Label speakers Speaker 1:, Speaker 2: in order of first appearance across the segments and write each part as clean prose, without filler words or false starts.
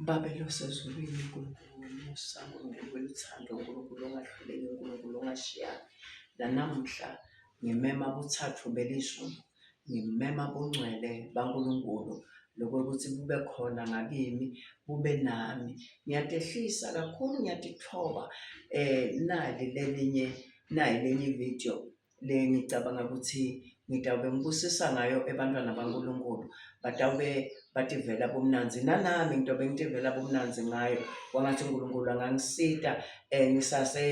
Speaker 1: Babe losezulwini, Nkulunkulu wemusa, Nkulunkulu weluthando, Nkulunkulu ongahluleki, Nkulunkulu ongashiyani. Nanamuhla ngimema butsatfu belizulu, ngimema bungcwele baNkulunkulu lokwekutsi bube khona ngakimi, bube nami. Ngiyatehlisa kakhulu, ngiyatitfoba. Eh nali lelinye nayi lenye ividiyo lengicabanga ukuthi ngitawube ngibusisa ngayo ebantwana baNkulunkulu batawube bativela bumnandzi nanami ngitobe ngitivela bumnandzi ngayo kwangathi uNkulunkulu angangisita um ngisase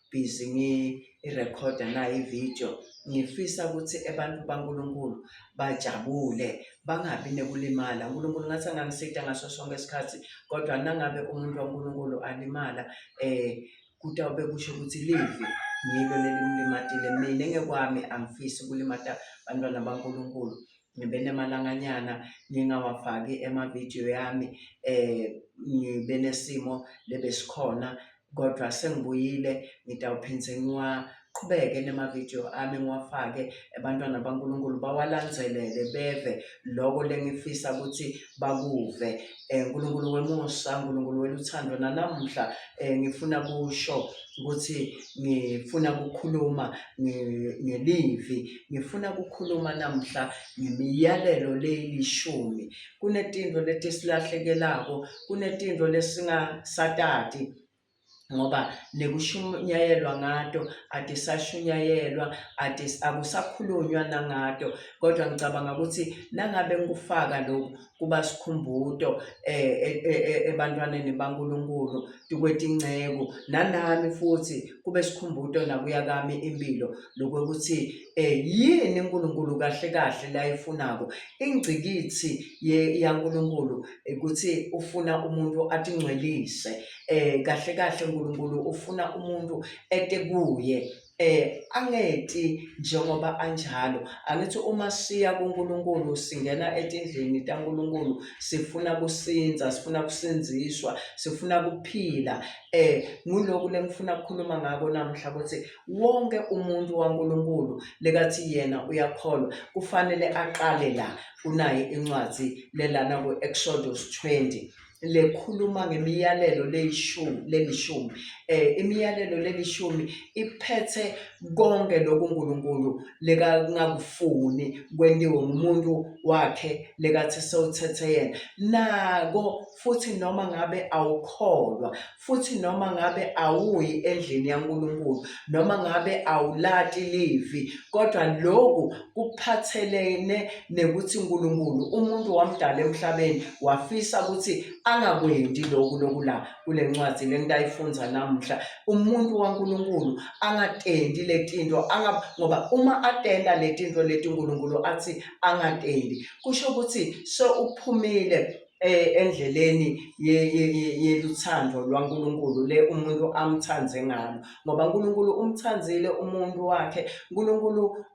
Speaker 1: busy ngiyirekhoda nayo ividiyo ngifisa ukuthi abantu baNkulunkulu bajabule bangabi nekulimala uNkulunkulu ngathi angangisita ngaso sonke isikhathi kodwa nangabe umuntu waNkulunkulu alimala um kutawube kusho ukuthi livi ngilo lelimlimatile. Mina ngekwami angifisi ukulimata bantwana baNkulunkulu. Ngibe nemalanganyana ngingawafaki emavidiyo yami eh ngibe nesimo lebesikhona kodwa sengibuyile ngitawuphindze ngiwaqhubeke nemavidiyo ami ngiwafake ebantwana baNkulunkulu bawalandzelele beve loko lengifisa ukuthi bakuve. Eh, Nkulunkulu wemusa, Nkulunkulu weluthando nanamuhla eh, ngifuna kusho ukuthi ngifuna ukukhuluma ngelivi, ngifuna ukukhuluma namuhla ngemiyalelo leyilishumi. Kunetinto letisilahlekelako, kunetinto lesingasatati ngoba nekushunyayelwa ngato atisashunyayelwa akusakhulunywa nangato kodwa ngicabanga ukuthi nangabe ngikufaka lokhu kuba sikhumbuto eh, e, e, e, ebantwaneni baNkulunkulu tukwetinceku nanami futhi kube sikhumbuto nakuya kami impilo lokuthi eh yini uNkulunkulu kahle kahle layifunako ingcikithi yaNkulunkulu ukuthi ufuna umuntu atingcwelise eh kahle kahle uNkulunkulu ufuna umuntu ete kuye eh angeti njengoba anjalo angithi uma siya kuNkulunkulu singena etindlini taNkulunkulu sifuna kusinza sifuna kusindziswa sifuna kuphila eh nguloku lengifuna ukukhuluma ngako namhla ukuthi wonke umuntu waNkulunkulu lekathi yena uyakholwa kufanele aqale la kunaye incwadi lelana ku-Exodus 20 lekhuluma ngemiyalelo leyishumi lelishumi eh imiyalelo lelishumi iphethe konke lokhu uNkulunkulu lekangakufuni kwentiwe ngumuntu wakhe lekathi sewuthethe yena nako futhi noma ngabe awukholwa futhi noma ngabe awuyi endlini yaNkulunkulu noma ngabe awulati livi kodwa lokhu kuphathelene nekuthi uNkulunkulu umuntu wamdala emhlabeni wafisa ukuthi angakwendi lokhu lokula kule ncwadi lengitayifunza namuhla umuntu waNkulunkulu angatendi letinto anga ngoba uma atenda letinto leti uNkulunkulu athi angatendi kusho ukuthi sewuphumile eh, endleleni yeluthando lwaNkulunkulu le umuntu amthanze ngalo ngoba uNkulunkulu umthanzile umuntu wakhe uNkulunkulu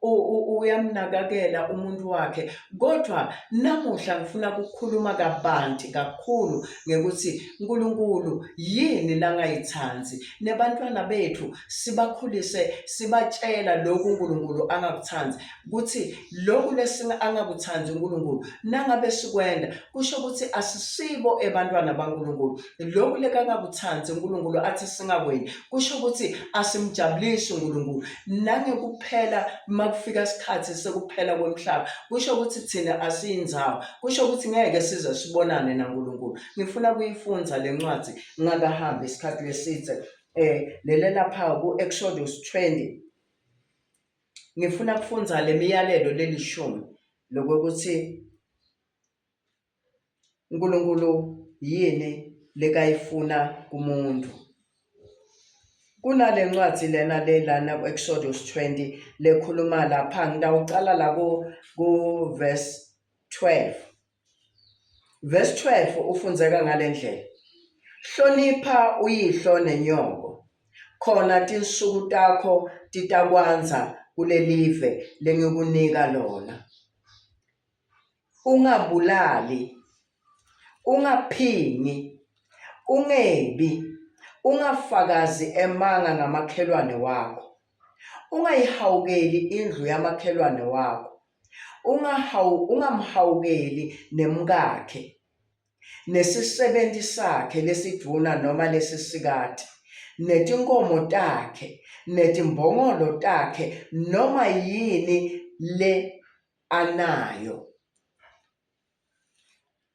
Speaker 1: uyamnakakela umuntu wakhe kodwa namuhla ngifuna ukukhuluma kabanti kakhulu ngekuthi uNkulunkulu yini langayithanzi nebantwana bethu sibakhulise sibatshela lokhu uNkulunkulu angakuthandi ukuthi lokhu lesinga angakuthandi uNkulunkulu nangabe sikwenda kusho ukuthi asisibo ebantwana baNkulunkulu lokhu lekangakuthandi uNkulunkulu athi singakwendi kusho ukuthi asimjabulisi uNkulunkulu nangekuphela makufika isikhathi sekuphela komhlaba kusho ukuthi thina asiyinzawo kusho ukuthi ngeke size sibonane naNkulunkulu ngifuna kuyifunza lencwadi ngakahambi isikhathi lesithe eh lele lapha ku-Exodus 20 ngifuna kufunza le miyalelo lelishumi lokuthi uNkulunkulu yini lekayifuna kumuntu. Kunale ncwadi lena le lana ku-Exodus 20 lekhuluma lapha ngitawucala la ku-verse 12. Verse 12 ufundzeka ngalendlela. Hlonipha uyihlo nenyoko, khona tinsuku takho titakwandza kulelive lengikunika lona. Ungabulali, ungaphingi, ungebi, ungafakazi emanga ngamakhelwane wakho. Ungayihawukeli indlu yamakhelwane wakho. Ungahawu ungamhawukeli nemkakhe. nesisebenti sakhe lesidvuna noma lesisikati, netinkhomo takhe, netimbongolo takhe, noma yini le anayo.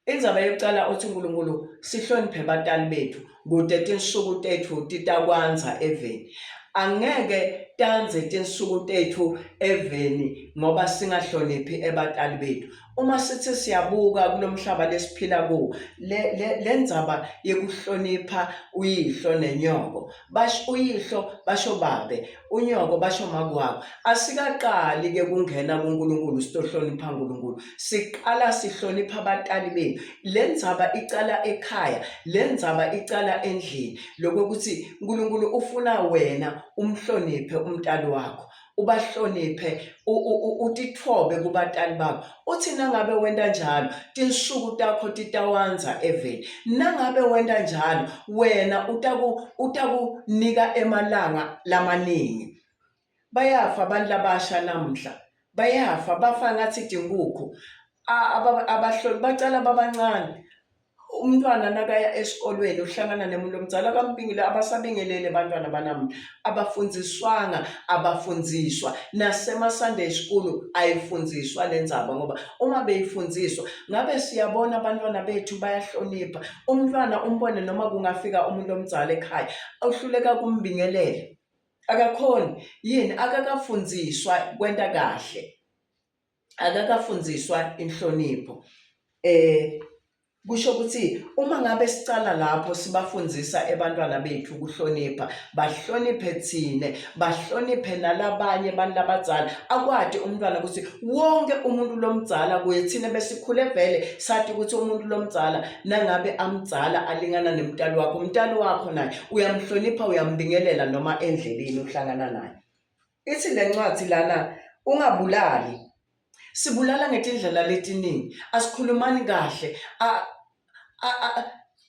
Speaker 1: Indzaba yekucala uthi uNkulunkulu sihloniphe batali bethu kute tinsuku tetfu titakwandza eveni. Angeke tandze tinsuku tetfu eveni ngoba singahloniphi ebatali bethu. Uma sithi siyabuka kulomhlaba lesiphila kuwo le le ndzaba yekuhlonipha uyihlo nenyoko basho uyihlo basho babe unyoko basho makwakho asikaqali ke kungena kuNkulunkulu sitohlonipha uNkulunkulu siqala sihlonipha abatali bethu le ndzaba icala ekhaya le ndzaba icala endlini lokuthi uNkulunkulu ufuna wena umhloniphe umntali wakho ubahloniphe utitfobe kubatali bakho uthi nangabe wenta njalo tinsuku takho titawandza eveni nangabe wenta njalo wena utaku utakunika emalanga lamaningi bayafa abantu labasha namuhla bayafa bafa ngathi tinkukhu abahloli bacala babancane umntwana nakaya esikolweni uhlangana nemuntu omdala akambingele abasabingelele abantwana banamuhla abafundziswanga abafundziswa nasema-sunday school ayifundziswa le ndzaba ngoba uma beyifundziswa ngabe siyabona abantwana bethu bayahlonipha umntwana umbone noma kungafika umuntu omdala ekhaya uhluleka kumbingelela akakhoni yini akakafundziswa kwenta kahle akakafundziswa inhlonipho eh kusho ukuthi uma ngabe sicala lapho sibafundzisa ebantwana bethu ukuhlonipha bahloniphe thine bahloniphe nalabanye abantu labadzala akwati umntwana ukuthi wonke umuntu lomdzala kuye thine besikhule vele sathi ukuthi umuntu lomdzala nangabe amdzala alingana nemntali wakho umntali wakho naye uyamhlonipha uyambingelela noma endleleni uhlangana naye Ithi le ncwadi lana ungabulali. Sibulala ngetindlela letiningi. Asikhulumani kahle.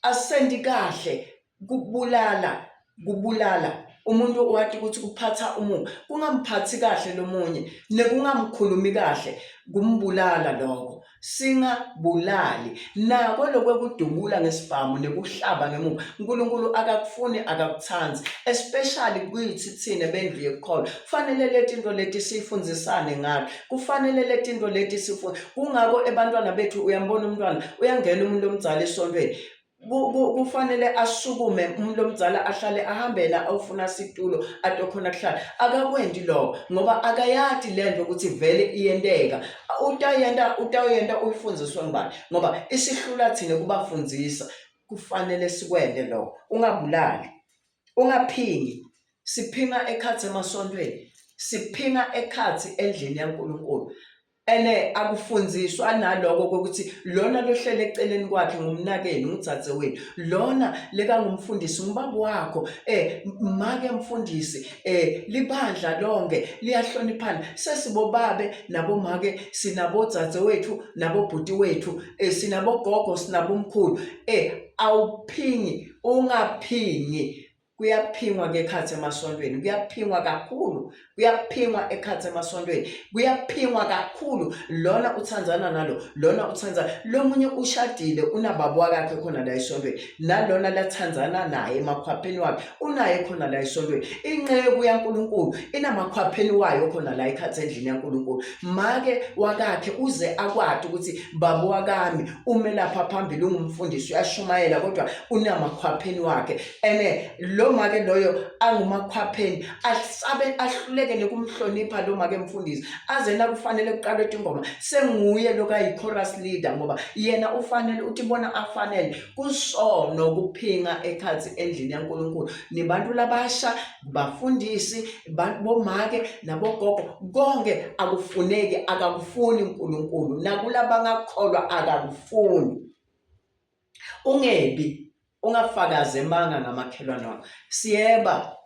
Speaker 1: Asendi kahle kubulala kubulala umuntu wati ukuthi kuphatha umuntu kungamphathi kahle lomunye nekungamkhulumi kahle kumbulala lokho Singabulali. Nako lokwekudubula ngesibhamu nekuhlaba ngemuva. uNkulunkulu akakufuni akakuthandi, especially kwithi thina bendlu yekukholwa. Kufanele letinto leti sifundzisane ngato. Kufanele letinto leti sifunde. Kungako ebantwana bethu uyambona umntwana uyangena umuntu omdzala esontweni kufanele asukume umuntu omdala ahlale ahambe yena awufuna situlo atokhona kuhlala akakwenti lokho ngoba akayati lento ukuthi vele iyenteka utayenta utawuyenta uyifundziswe ngubani ngoba isihlula thina kubafundzisa kufanele sikwente lokho ungabulali ungaphingi siphinga ekhatsi emasontweni siphinga ekhatsi endlini yaNkulunkulu Ene akufundziswa naloko kokuthi lona lohlele eceleni kwakhe ngumnakenu ngudzadzewenu lona lekangumfundisi ngubaba wakho eh make mfundisi eh libandla lonke liyahloniphana sesibobabe nabomake sinabodzadzewethu nabobhuti wethu eh sinabogogo sinabomkhulu eh awuphingi ungaphingi Kuyaphingwa ke ekhatsi emasontweni, kuyaphingwa kakhulu, kuyaphingwa ekhatsi emasontweni, kuyaphingwa kakhulu. Lona utsandzana nalo, lona utsandza lomunye ushadile unababa wakakhe khona la esontweni, nalona latsandzana naye emakhwapheni wakhe unaye khona la esontweni. Inceku yaNkulunkulu inamakhwapheni wayo khona la ekhatsi endlini yaNkulunkulu. Make wakakhe uze akwati ukuthi baba wakami ume lapha phambili ungumfundisi uyashumayela kodwa unamakhwapheni wakhe ene lo make loyo angumakhwapheni asabe ahluleke nekumhlonipha lo make mfundisi aze nakufanele kuqalwe tingoma senguye lokayi-chorus leader ngoba yena ufanele uthi bona afanele kusono kuphinga ekhatsi endlini yaNkulunkulu nibantu labasha bafundisi bomake nabogogo konke akufuneki akakufuni uNkulunkulu nakulabangakholwa akakufuni Ungebi, ungafakazi emanga ngamakhelwane wakho. Siyeba.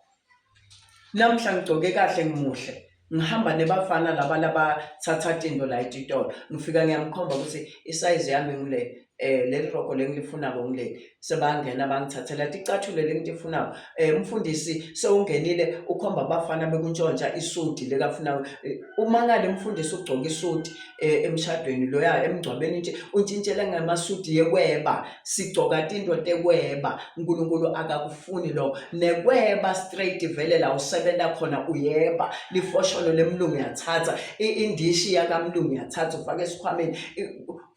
Speaker 1: Namhla ngigcoke kahle ngimuhle. Ngihamba nebafana laba labathatha tinto la etitolo. Ngifika ngiyamkhomba ukuthi isayizi yami ngile. Eh leli roko lengilifunako ngileli. Sebangena bangithathela ticathulo lengitifunako. Eh umfundisi sewungenile ukhomba abafana bekuntshontsha isudi lekafuna eh, umangale umfundisi ugcoka isudi eh, emshadweni loya emngcwabeni nje untshintshele ngamasudi yekweba sigcoka tinto tekweba uNkulunkulu akakufuni lokho nekweba straight vele la usebenza khona uyeba lifosholo lemlungu yathatha indishi yakamlungu yathatha ufake esikhwameni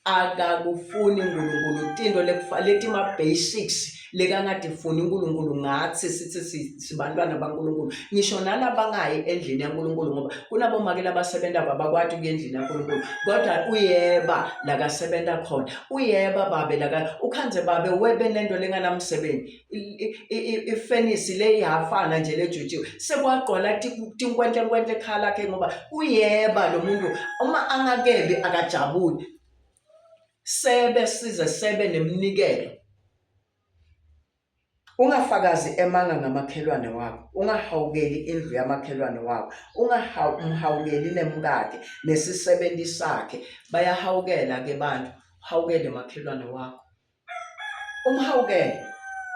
Speaker 1: akakufuni uNkulunkulu tinto leti ma-basics lekangatifuni uNkulunkulu ngathi sithi sibantwana baNkulunkulu ngisho nalabangayi endlini yaNkulunkulu ngoba kunabomake labasebenza abakwati ukuya endlini yaNkulunkulu kodwa uyeba lakasebenza khona uyeba babe laka ukhanze babe webe nento lenganamsebenzi ifenisi le ihafana nje lejutshiwe sekwagqwala tinkwentenkwentle ekhaya lakhe ngoba uyeba lo muntu uma angakebi akajabuli sebe size sebe neminikelo Ungafakazi emanga ngamakhelwane wakho, ungahawukeli indlu yamakhelwane wakho, ungamhawukeli nemkakhe nesisebenti sakhe. Bayahawukela-ke bantu, hawukele makhelwane wakho. Umhawukele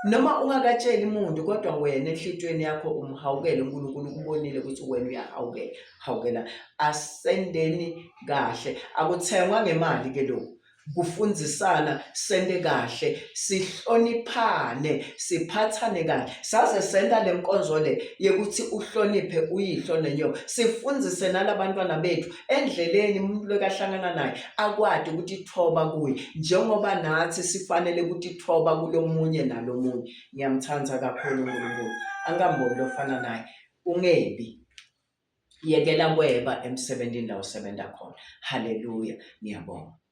Speaker 1: noma ungakatsheli muntu kodwa wena enhlitiyweni yakho umhawukele uNkulunkulu ukubonile ukuthi wena uyahawukela hawukela asendeni kahle akuthengwa ngemali ke lokhu kufundzisana sente kahle sihloniphane siphathane kahle saze senta le nkonzo le yekuthi uhloniphe uyihlo nenyoko sifundzise nalabantwana bethu endleleni umuntu lokahlangana naye akwati ukutithoba kuye njengoba nathi sifanele ukutithoba kulomunye nalomunye ngiyamthanda kakhulu uNkulunkulu angikamboni lofana naye ungebi yekela kweba emsebenzini la usebenza khona haleluya ngiyabonga.